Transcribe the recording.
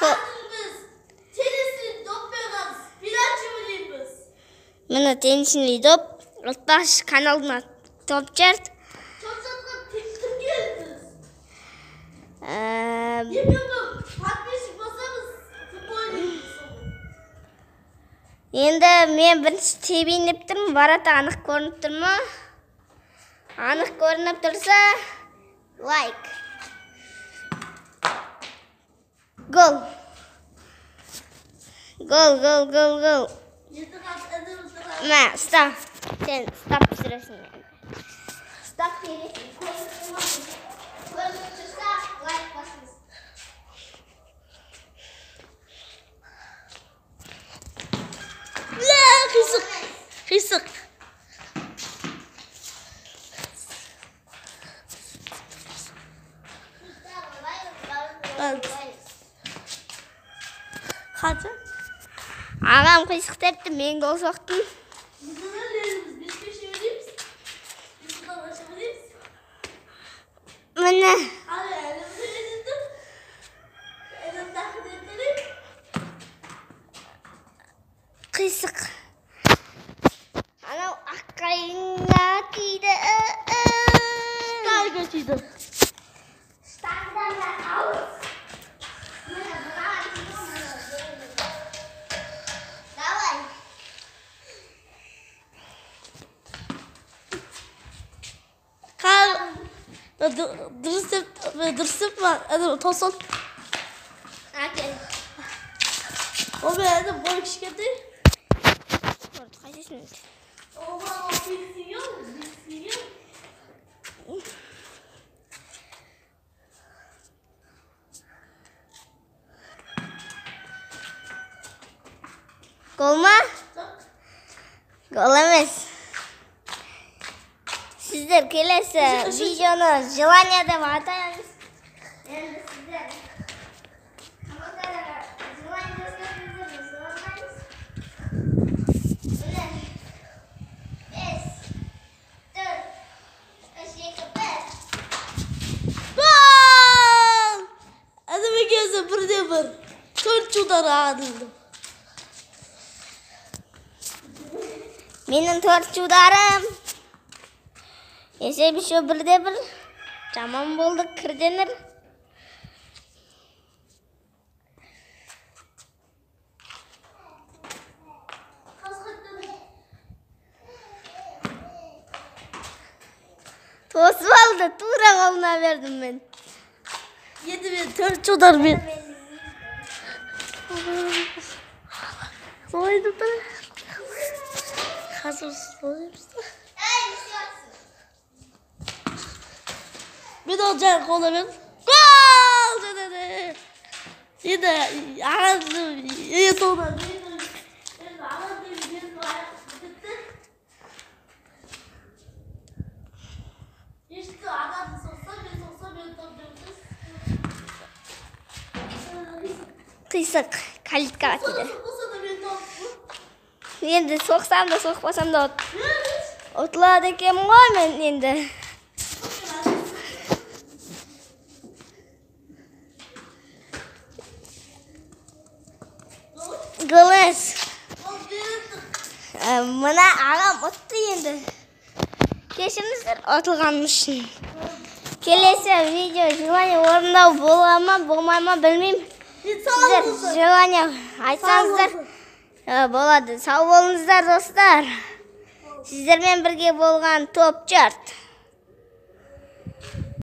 Қазір біз теннисный доппен қазір пенальти ойнаймыз. Міне, теннисный доп. Отбасы каналына Топ Чарт. Топ Чартқа тіркеліңіз. 2 мың подписчик болсамыз, футбол ойнаймыз. Енді мен бірінші тебейін деп тұрмын. Ворота анық көрініп тұр ма? Анық көрініп тұрса, лайк. Гол. Гол, гол, гол, гол. Енді қазір ініміз. Мә, ұста. Сен ұстап түсіресің. Ұстап бересің. Көрініп тұрса, лайк басыңыз. Бля, қисық. Қисық. Қанша? Ағам қисық тепті, мен гол соқтым. Біз беске жібереміз. Бес ұлдарға жібереміз. Міне. Ал ініміз үйретті. Інім тақыр етті. Қисық. Анау аққайыңға тиді. Штанга тиді. Штангадан да алыс. Міне, мынаған тиді, міне. Давай. Қар дұрыс деп, дұрыс деп ма? Інім тосын. Әкел. Ол мен інім бойы кішкентай. Қайсысын? Ол маған 8, 8. Гол ма? Жоқ. Гол емес. Сіздер келесі видеоны желание деп атаймыз. Енді сіздер комментарияға желание жазсаңыздар, біз орындаймыз. Міне. 5, 4, 3, 2, 1. Гол! Інім екеуміз 1-1. Төрт удар ағадылдым. Менің төрт ударым. Есеп еще 1-1. Жаман болды кірденір. Тосып алды, тура қолына бердім мен. Енді мен төрт удар мен. Солай деп та. Қазір солаймыз да. Ей, не істеватсың? Мен оны жаңа қолына бердім. Гол! Деді. Енді ағасы ең соңында енді ағасы менің аяқ бітті. Ешті ағасы соқса, мен соқса, мен топ береміз. Қисық калиткаға тиді. Болса да мен топ. Енді соқсам да, соқпасам да ұтылады екенмін ғой мен енді. Гол емес. Мына ағам ұтты енді. Кешіріңіздер ұтылғаным үшін. Келесі видео желание орындау бола ма, болмай ма, білмеймін. Сіздер желание айтсаңыздар, болады. Сау болыңыздар, достар. Сіздермен бірге болған Топ Чарт.